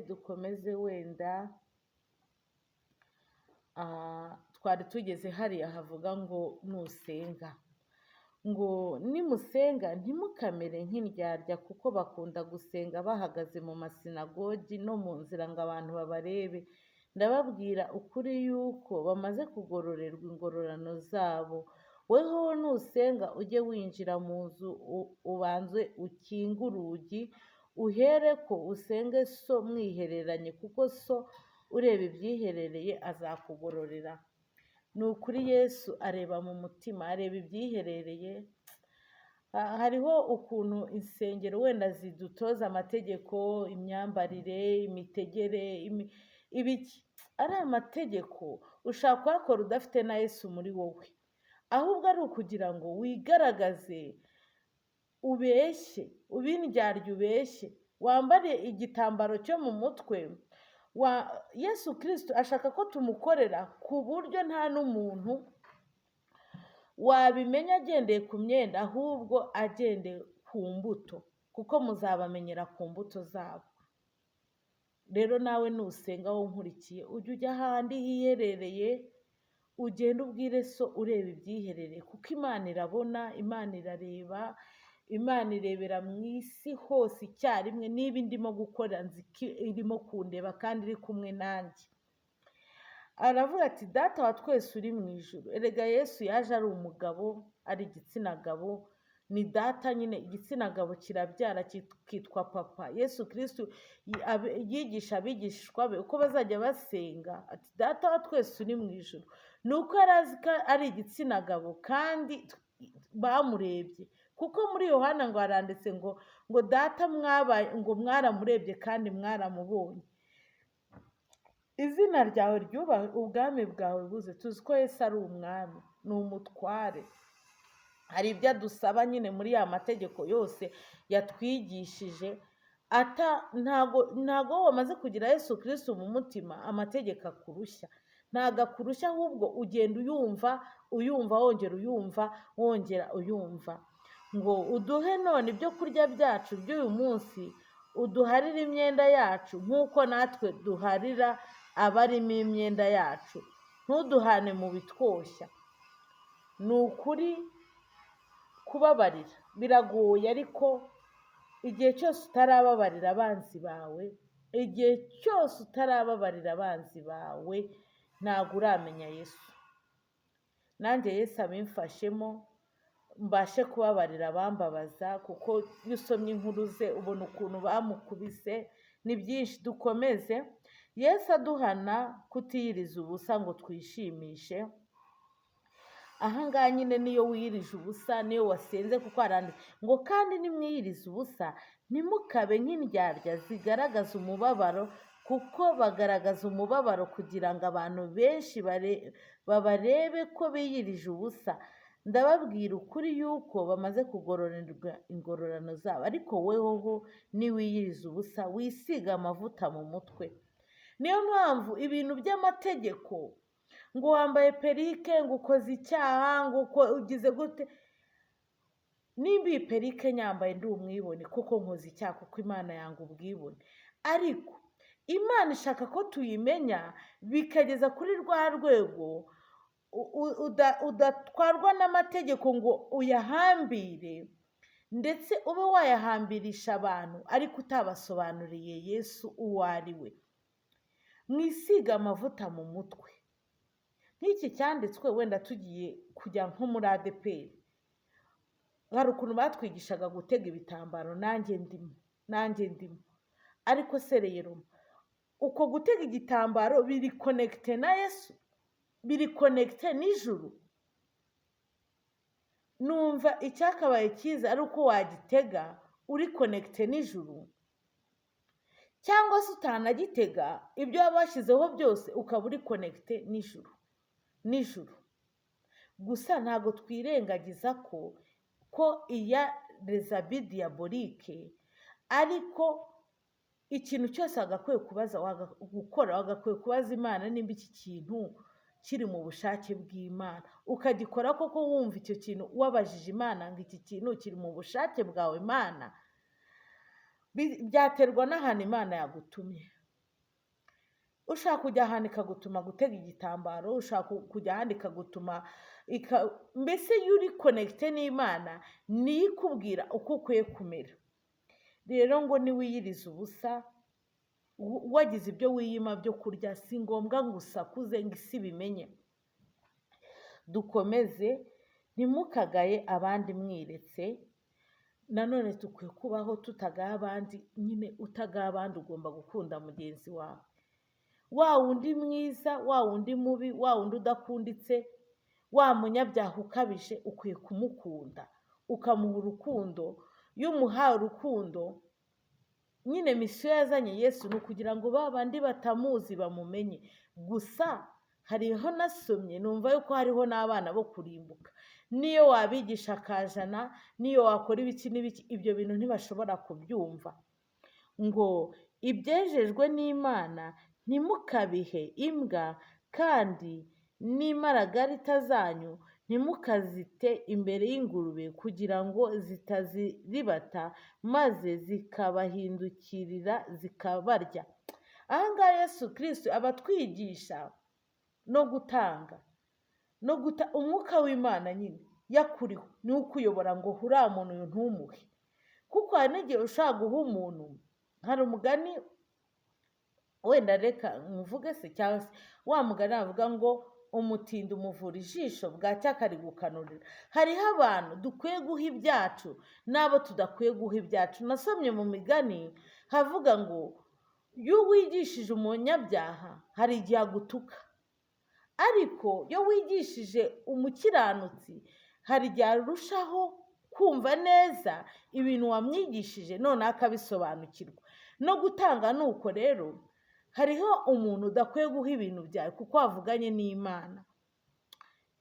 Dukomeze wenda twari tugeze hariya havuga ngo nusenga, ngo nimusenga ntimukamere nk'indyarya, kuko bakunda gusenga bahagaze mu masinagogi no mu nzira ngo abantu babarebe. Ndababwira ukuri yuko bamaze kugororerwa ingororano zabo. Weho nusenga ujye winjira mu nzu, ubanze ukinge urugi, uhereko usenge so mwihereranye, kuko so ureba ibyiherereye azakugororera. Ni ukuri Yesu areba mu mutima, areba ibyiherereye. Hariho ukuntu insengero wenda zidutoza amategeko, imyambarire, imitegere, ibiki ari amategeko, ushaka kuyakora udafite na Yesu muri wowe, ahubwo ari ukugira ngo wigaragaze, ubeshye, ubindyarya, ubeshye, wambare igitambaro cyo mu mutwe. Yesu Kirisito ashaka ko tumukorera ku buryo nta n'umuntu wabimenya agendeye ku myenda, ahubwo agendeye ku mbuto, kuko muzabamenyera ku mbuto zabo. Rero nawe nusenga, wowe unkurikiye, ujye ujya ahandi hiherereye, ugende ubwire so ureba ibyiherereye, kuko Imana irabona, Imana irareba, Imana irebera mu isi hose icyarimwe. Niba indimo gukora, nzi ko irimo kundeba kandi iri kumwe nanjye. Aravuga ati: "Data wa twese uri mu ijuru." Erega Yesu yaje ari umugabo, ari igitsina gabo, ni data nyine. Igitsina gabo kirabyara, kitwa papa. Yesu Kirisitu yigisha abigishwa be uko bazajya basenga, ati: "Data wa twese uri mu ijuru." Ni uko yari azi ko ari igitsina gabo kandi bamurebye, kuko muri Yohana ngo haranditse ngo data mwabaye, ngo mwaramurebye kandi mwaramubonye. Izina ryawe ryubahwe, ubwami bwawe buze. Tuzi ko Yesu ari umwami, ni umutware. Hari ibyo adusaba nyine muri ya mategeko yose yatwigishije. Ata ntago wamaze kugira Yesu Kirisitu mu mutima, amategeko akurushya, ntago akurushya, ahubwo ugenda uyumva, uyumva, wongera uyumva, wongera uyumva. Ngo uduhe none ibyo kurya byacu by'uyu munsi, uduharire imyenda yacu nk'uko natwe duharira abarimo imyenda yacu, ntuduhane mu bitwoshya. Ni ukuri kubabarira biragoye, ariko igihe cyose utarababarira abanzi bawe, igihe cyose utarababarira abanzi bawe, ntabwo uramenya Yesu. Nanjye Yesu abimfashemo, mbashe kubabarira abambabaza, kuko iyo usomye inkuru ze ubona ukuntu bamukubise. Ni byinshi, dukomeze. Yesu aduhana kutiyiriza ubusa ngo twishimishe. Ahangaha nyine niyo wiyirije ubusa, niyo wasenze, kuko haranditse ngo: "Kandi nimwiyiriza ubusa ntimukabe nk'indyarya zigaragaza umubabaro, kuko bagaragaza umubabaro kugira ngo abantu benshi babarebe ko biyirije ubusa. Ndababwira ukuri yuko bamaze kugororerwa ingororano zabo. Ariko wehoho niwiyiriza ubusa, wisiga amavuta mu mutwe." Niyo mpamvu ibintu by'amategeko, ngo wambaye perike, ngo ukoze icyaha, ngo uko ugize gute, nimba iyi perike nyambaye ndi umwibone, kuko nkoze icyaha, kuko Imana yanga ubwibone. Ariko Imana ishaka ko tuyimenya bikageza kuri rwa rwego udatwarwa n'amategeko ngo uyahambire, ndetse ube wayahambirisha abantu ariko utabasobanuriye Yesu uwo ari we. Mwisiga amavuta mu mutwe, nk'iki cyanditswe, wenda tugiye kujya nko muri ADEPR, hari ukuntu batwigishaga gutega ibitambaro, nanjye ndimo, nanjye ndimo. Ariko se rero uko gutega igitambaro biri connecté na Yesu, biri connecté n'ijuru? Numva icyakabaye cyiza ari uko wagitega uri connecté n'ijuru, cyangwa se utanagitega, ibyo waba washyizeho byose ukaba uri connecté n'ijuru. Gusa ntabwo twirengagiza ko iya les habits diaboliques, ariko ikintu cyose wagakwiye kubaza, gukora, wagakwiye kubaza Imana nimba iki kintu kiri mu bushake bw'Imana, ukagikora koko wumva icyo kintu wabajije Imana ngo: "Iki kintu kiri mu bushake bwawe, Imana?" Byaterwa n'ahantu Imana yagutumye. Ushaka kujya ahantu ikagutuma gutega igitambaro, ushaka kujya ahandi ikagutuma, mbese iyo uri connecté n'Imana niyo ikubwira uko ukwiye kumera. Rero ngo niwiyiriza ubusa, wagize ibyo wiyima byo kurya, si ngombwa ngo usakuze ngo isi ibimenye. Dukomeze, ntimukagaye abandi mwiretse. Nanone dukwiye kubaho tutagaya abandi. Nyine utagaya abandi, ugomba gukunda mugenzi wawe, wa wundi mwiza, wa wundi mubi, wa wundi udakunditse, wa munyabyaha ukabije, ukwiye kumukunda, ukamuha urukundo. Iyo umuhaye urukundo nyine, mission yazanye Yesu ni ukugira ngo ba bandi batamuzi bamumenye. Gusa hariho nasomye numva yuko hariho n'abana bo kurimbuka. Niyo wabigisha akajana, niyo wakora ibiki n'ibiki, ibyo bintu ntibashobora kubyumva. Ngo ibyejejwe n'Imana ntimukabihe imbwa, kandi n'imaragarita zanyu ntimukazite imbere y'ingurube, kugira ngo zitaziribata maze zikabahindukirira zikabarya. Aha ngaha Yesu Kirisitu aba atwigisha no gutanga, no guta. Umwuka w'Imana nyine yakuriho niwe ukuyobora ngo uriya muntu uyu ntumuhe, kuko hari n'igihe ushobora guha umuntu. Hari umugani wenda, reka nkuvuge se, cyangwa se wa mugani bavuga ngo umutindi umuvura ijisho bwacya akarigukanurira. Hariho abantu dukwiye guha ibyacu n'abo tudakwiye guha ibyacu. Nasomye mu Migani havuga ngo iyo wigishije umunyabyaha hari igihe agutuka, ariko iyo wigishije umukiranutsi hari igihe arushaho kumva neza ibintu wamwigishije, noneho akabisobanukirwa. No gutanga ni uko rero, hariho umuntu udakwiye guha ibintu byawe kuko wavuganye n'Imana.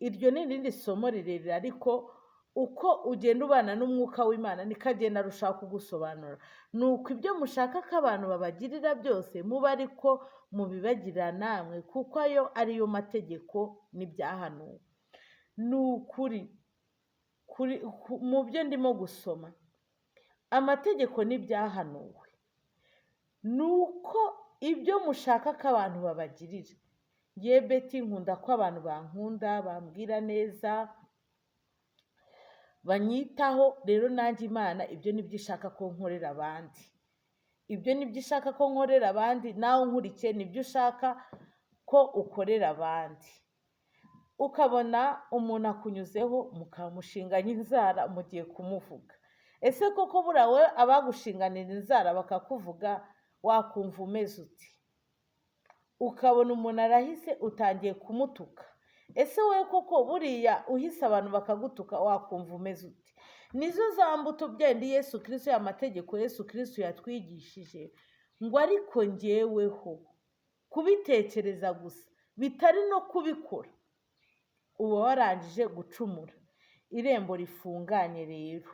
Iryo ni irindi somo rirerire, ariko uko ugenda ubana n'umwuka w'Imana niko agenda arushaho kugusobanura. Ni uko ibyo mushaka ko abantu babagirira byose, muba ariko mubibagirira namwe, kuko ayo ariyo mategeko n'ibyahanuwe. Ni ukuri mu byo ndimo gusoma, amategeko n'ibyahanuwe ni uko ibyo mushaka ko abantu babagirira. Ngewe Beti nkunda ko abantu bankunda, bambwira neza, banyitaho. Rero nanjye Imana ibyo nibyo ishaka ko nkorera abandi, ibyo nibyo ishaka ko nkorera abandi. Nawe unkurikiye, nibyo ushaka ko ukorera abandi. Ukabona umuntu akunyuzeho mukamushinganya inzara, mugiye kumuvuga. Ese koko buriya wowe abagushinganira inzara bakakuvuga wakumva umeze uti? Ukabona umuntu arahise utangiye kumutuka. Ese wowe koko buriya uhise abantu bakagutuka wakumva umeze uti? Nizo za mbuto byenda Yesu Kirisitu, ya mategeko Yesu Kirisitu yatwigishije ngo ariko ngeweho kubitekereza gusa bitari no kubikora, uba warangije gucumura. Irembo rifunganye rero,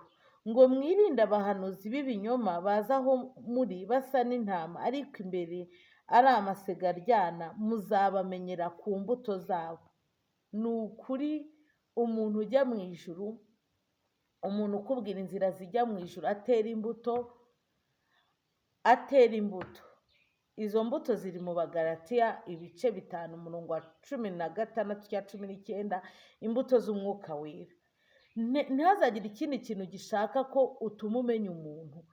ngo mwirinde abahanuzi b'ibinyoma baza aho muri basa n'intama, ariko imbere ari amasega aryana, muzabamenyera ku mbuto zabo. Ni ukuri umuntu ujya mu ijuru, umuntu ukubwira inzira zijya mu ijuru, atera imbuto, atera imbuto. Izo mbuto ziri mu Bagalatiya ibice 5, umurongo wa 16 cyangwa 19, imbuto z'umwuka wera. Ntihazagire ikindi kintu gishaka ko utuma umenya umuntu.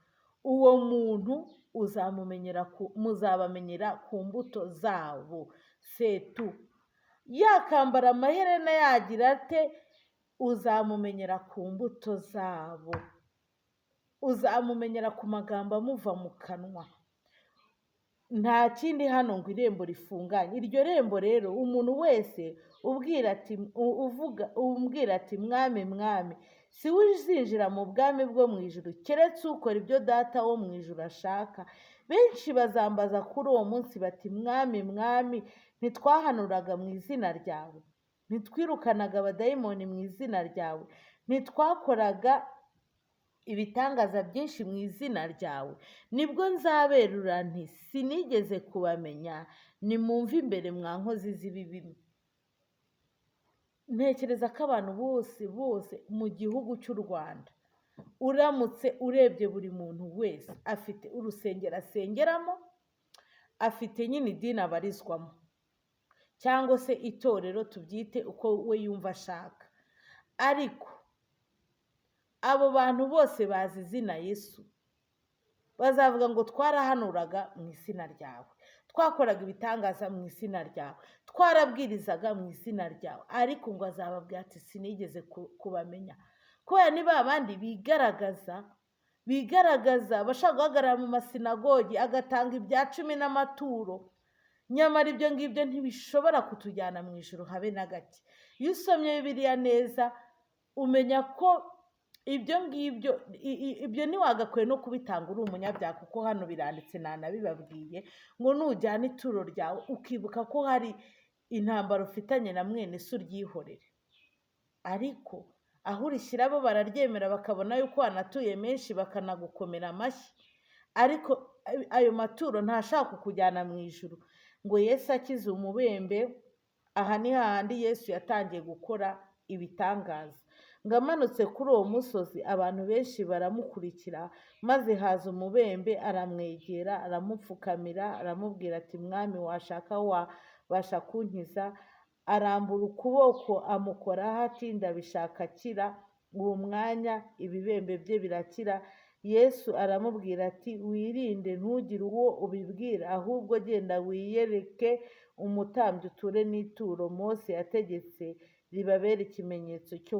Uwo muntu uzamumenyera ku, muzabamenyera ku mbuto zabo setu. Yakambara amaherena, yagira ate, uzamumenyera ku mbuto zabo, uzamumenyera ku magambo amuva mu kanwa. Nta kindi hano ngo irembo rifunganye. Iryo rembo rero, umuntu wese ubwira ati, uvuga umbwira ati "Mwami, Mwami", si we uzinjira mu bwami bwo mu ijuru, keretse ukora ibyo Data wo mu ijuru ashaka. Benshi bazambaza kuri uwo munsi bati "Mwami, Mwami, ntitwahanuraga mu izina ryawe? Ntitwirukanaga abadayimoni mu izina ryawe? Ntitwakoraga ibitangaza byinshi mu izina ryawe?" Nibwo nzaberura nti "Sinigeze kubamenya, nimumve imbere mwa nkozi z'ibibi." Ntekereza ko abantu bose bose mu gihugu cy'u Rwanda Uramutse urebye buri muntu wese afite urusengero asengeramo, afite nyine idini abarizwamo cyangwa se itorero, tubyite uko we yumva ashaka. Ariko abo bantu bose bazi izina Yesu, bazavuga ngo twarahanuraga mu izina ryawe, twakoraga ibitangaza mu izina ryawe, twarabwirizaga mu izina ryawe, ariko ngo azababwira ati sinigeze kubamenya. Kubera ni ba bandi bigaragaza bashaka guhagarara mu masinagogi agatanga ibya cumi n'amaturo, nyamara ibyo ngibyo ntibishobora kutujyana mu ijuru habe na gake. Iyo usomye Bibiliya neza umenya ko ibyo ngibyo ibyo ntiwagakwiye no kubitanga uri umunyabyaha, kuko hano biranditse ntanabibabwiye ngo nujyana ituro ryawe ukibuka ko hari intambara ufitanye na mwene se uryihorere. Ariko aho urishyira bo bararyemera bakabona yuko wanatuye menshi bakanagukomera amashyi, ariko ayo maturo ntashaka kukujyana mu ijuru. Ngo Yesu akize umubembe, aha ni hahandi Yesu yatangiye gukora ibitangaza. Ngo amanutse kuri uwo musozi abantu benshi baramukurikira, maze haza umubembe aramwegera, aramupfukamira, aramubwira ati mwami washaka wabasha kunkiza. Arambura ukuboko amukoraho ati ndabishaka akira. Uwo mwanya ibibembe bye birakira. Yesu aramubwira ati wirinde ntugire uwo ubibwira, ahubwo genda wiyereke umutambyi uture n'ituro Mose yategetse ribabere ikimenyetso cyo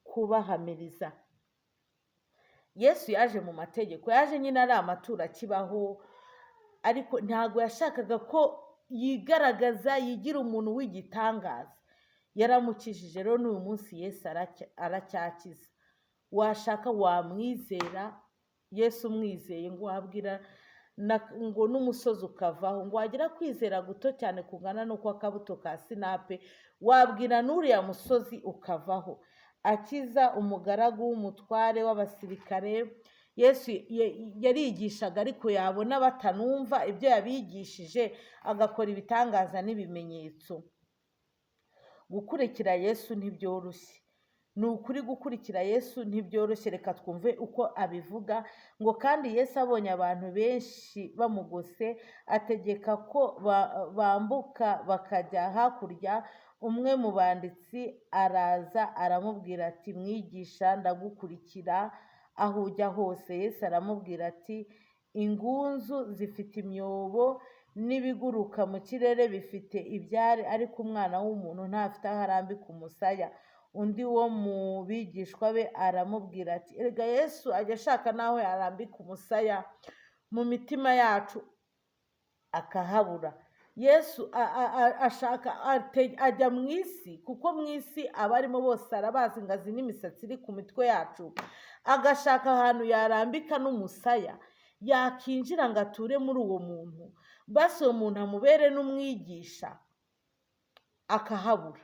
kubahamiriza. Yesu yaje mu mategeko, yaje nyine ari amaturo akibaho, ariko ntabwo yashakaga ko yigaragaza yigira umuntu w'igitangaza. Yaramukijije. Rero n'uyu munsi Yesu aracyakiza. Washaka wamwizera, Yesu umwizeye ngo wabwira ngo n'umusozi ukavaho, ngo wagira kwizera guto cyane kungana n'uko akabuto ka sinape, wabwira n'uriya musozi ukavaho. Akiza umugaragu w'umutware w'abasirikare. Yesu yarigishaga ariko yabona batanumva ibyo yabigishije agakora ibitangaza n'ibimenyetso. Gukurikira Yesu ntibyoroshye, ni ukuri gukurikira Yesu ntibyoroshye. Reka twumve uko abivuga ngo kandi Yesu abonye abantu benshi bamugose ategeka ko bambuka bakajya hakurya. Umwe mu banditsi araza aramubwira ati mwigisha ndagukurikira aho ujya hose. Yesu aramubwira ati ingunzu zifite imyobo n'ibiguruka mu kirere bifite ibyari, ariko umwana w'umuntu ntafite aho arambika umusaya. Undi wo mu bigishwa be aramubwira ati erega Yesu ajya ashaka n'aho yarambika umusaya mu mitima yacu akahabura. Yesu ashaka ajya mu isi, kuko mu isi abarimo bose arabazi, ingazi n'imisatsi iri ku mitwe yacu, agashaka ahantu yarambika n'umusaya, yakinjira ngo ature muri uwo muntu, basi uwo muntu amubere n'umwigisha, akahabura.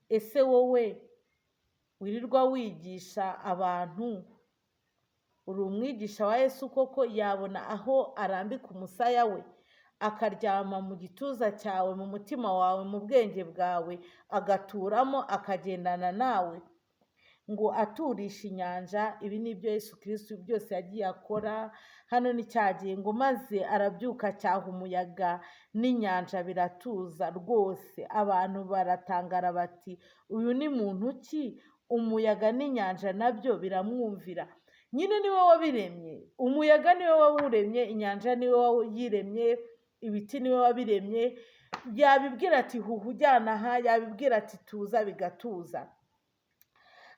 Ese wowe wirirwa wigisha abantu, uri umwigisha wa Yesu koko? Yabona aho arambika umusaya we, akaryama mu gituza cyawe, mu mutima wawe, mu bwenge bwawe, agaturamo, akagendana nawe, ngo aturisha inyanja. Ibi ni ibyo Yesu Kristo byose yagiye akora. Hano ni cya gihe ngo maze arabyuka acyaha umuyaga n'inyanja biratuza rwose. Abantu baratangara bati uyu ni muntu ki? Umuyaga n'inyanja nabyo biramwumvira. Nyine niwe wabiremye, umuyaga niwe wawuremye, inyanja niwe wayiremye, ibiti niwe wabiremye. Yabibwira ati huha ujyana aha, yabibwira ati tuza bigatuza.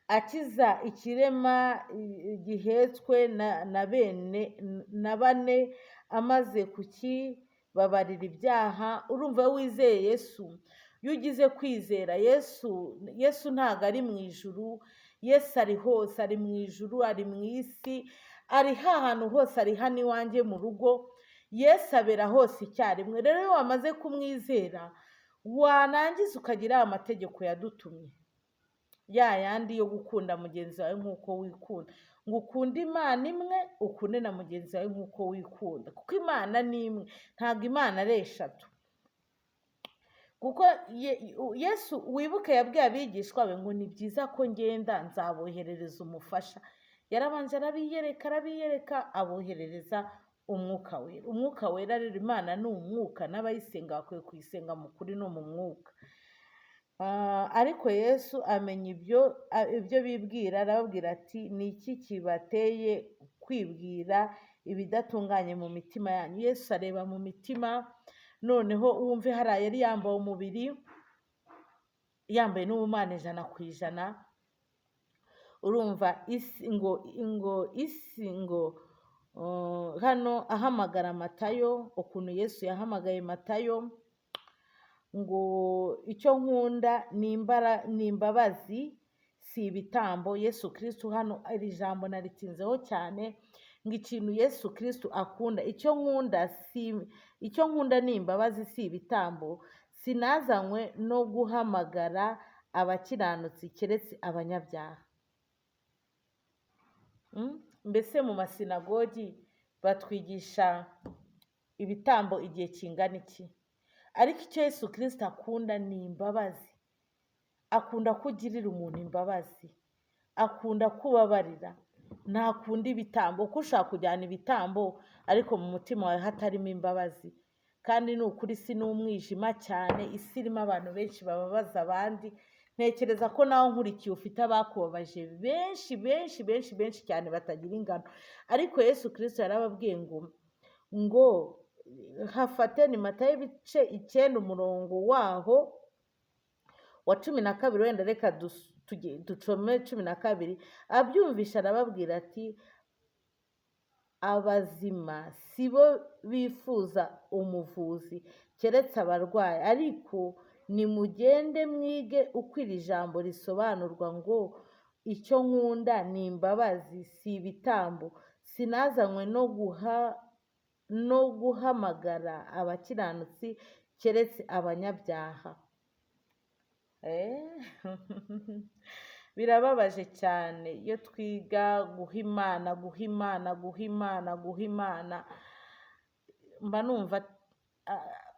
Akiza ikirema gihetswe na bene na bane, amaze kukibabarira ibyaha. Urumva wizeye Yesu, iyo ugize kwizera Yesu, Yesu ntabwo ari mu ijuru, Yesu ari hose, ari mu ijuru, ari mu isi, ari hantu hose, ari hano iwanjye mu rugo. Yesu abera hose icyarimwe. Rero iyo wamaze kumwizera, warangiza ukagira aya mategeko yadutumye, ya yandi yo gukunda mugenzi wawe nk'uko wikunda, ngo ukunde Imana imwe, ukunde na mugenzi wawe nk'uko wikunda, kuko Imana ni imwe, ntabwo Imana ari eshatu. Kuko Yesu, wibuke, yabwiye abigishwa be ngo ni byiza ko ngenda, nzaboherereza umufasha. Yarabanje arabiyereka, arabiyereka, aboherereza Umwuka Wera. Umwuka Wera rero, Imana ni umwuka, n'abayisenga bakwiye kuyisenga mu kuri no mu mwuka. Ariko Yesu amenya ibyo bibwira, arababwira ati: "Ni iki kibateye kwibwira ibidatunganye mu mitima yanyu?" Yesu areba mu mitima. Noneho wumve, hariya yari yambaye umubiri, yambaye n'ubumana 100%. Urumva isi ngo hano ahamagara Matayo, ukuntu Yesu yahamagaye Matayo ngo: "Icyo nkunda ni imbabazi, si ibitambo." Yesu Kirisitu hano iri jambo naritinzeho cyane, ngo ikintu Yesu Kirisitu akunda, icyo nkunda si icyo nkunda ni imbabazi, si ibitambo, sinazanywe no guhamagara abakiranutsi keretse abanyabyaha. Mbese mu masinagogi batwigisha ibitambo igihe kingana iki? Ariko icyo Yesu Kirisito akunda ni imbabazi. Akunda ko ugirira umuntu imbabazi, akunda kubabarira, ntakunda ibitambo. Kuko ushaka kujyana ibitambo ariko mu mutima wawe hatarimo imbabazi. Kandi ni ukuri, isi ni umwijima cyane, isi irimo abantu benshi bababaza abandi. Ntekereza ko nawe nkurikiye ufite abakubabaje benshi, benshi, benshi, benshi cyane batagira ingano. Ariko Yesu Kirisito yarababwiye ngo hafate ni Matayo ibice 9, umurongo waho wa 12. Wenda reka ducome 12. Abyumvisha arababwira ati: "Abazima si bo bifuza umuvuzi, keretse abarwayi. Ariko nimugende mwige uko iri jambo risobanurwa ngo icyo nkunda ni imbabazi, si ibitambo. Sinazanywe no guhamagara abakiranutsi keretse abanyabyaha." Birababaje cyane iyo twiga guha Imana, guha Imana, guha Imana, guha Imana. Mba numva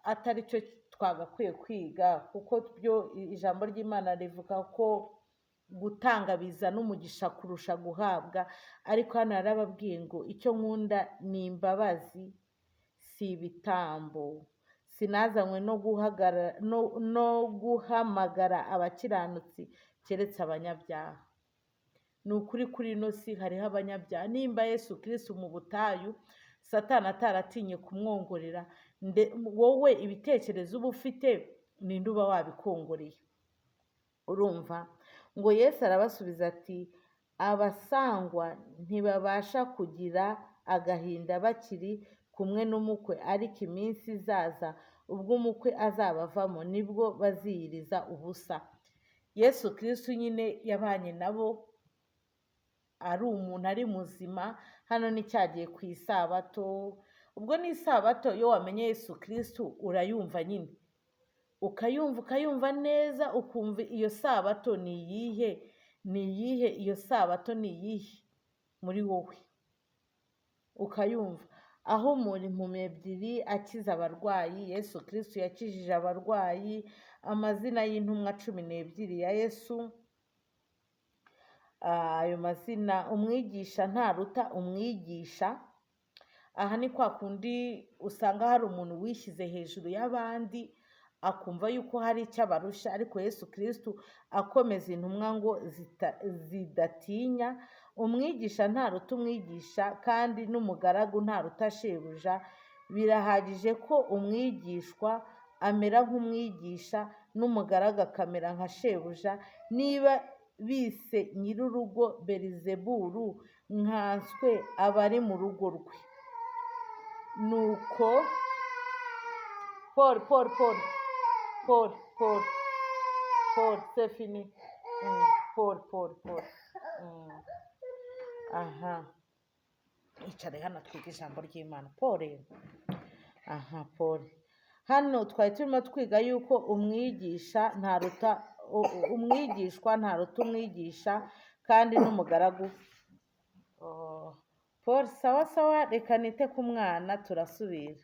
atari cyo twagakwiye kwiga, kuko byo ijambo ry'Imana rivuga ko gutanga bizana umugisha kurusha guhabwa. Ariko hano yarababwiye ngo icyo nkunda ni imbabazi, si ibitambo, sinazanywe no guhamagara abakiranutsi keretse abanyabyaha. Ni ukuri, kuri ino si hariho abanyabyaha. Nimba Yesu Kirisitu mu butayu Satani ataratinye kumwongorera, wowe ibitekerezo uba ufite ninde uba wabikongoreye? Urumva ngo Yesu arabasubiza ati: "Abasangwa ntibabasha kugira agahinda bakiri kumwe n'umukwe, ariko iminsi izaza ubwo umukwe azabavamo, nibwo baziyiriza ubusa." Yesu Kirisitu nyine yabanye nabo ari umuntu, ari muzima. Hano ni cyagiye ku isabato. Ubwo ni isabato, iyo wamenye Yesu Kirisitu urayumva nyine, ukayumva, ukayumva neza, ukumva iyo sabato ni iyihe, ni iyihe, iyo sabato ni iyihe muri wowe, ukayumva. Aho umuntu impumyi ebyiri, akiza abarwayi, Yesu Kirisitu yakijije abarwayi. Amazina y'intumwa 12 ya Yesu, ayo mazina: umwigisha ntaruta umwigisha. Aha ni kwa kundi usanga hari umuntu wishyize hejuru y'abandi, akumva yuko hari icyo abarusha. Ariko Yesu Kirisitu akomeza intumwa ngo zidatinya. Umwigisha ntaruta umwigisha, kandi n'umugaragu ntaruta shebuja. Birahagije ko umwigishwa amera nk'umwigisha, n'umugaragu akamera nka shebuja. Niba bise nyir'urugo Berizeburu, nkanswe abari mu rugo rwe? Nuko Paul, Paul, Paul, Paul, Paul, Paul, c'est fini. Paul, Paul, Paul. Aha icare hano twige ijambo ry'Imana, Paul. Aha Paul, hano twari turimo twiga yuko umwigisha ntaruta umwigishwa, ntaruta umwigisha, kandi n'umugaragu. Oh, Paul, sawa sawa, reka nite ku mwana, turasubira.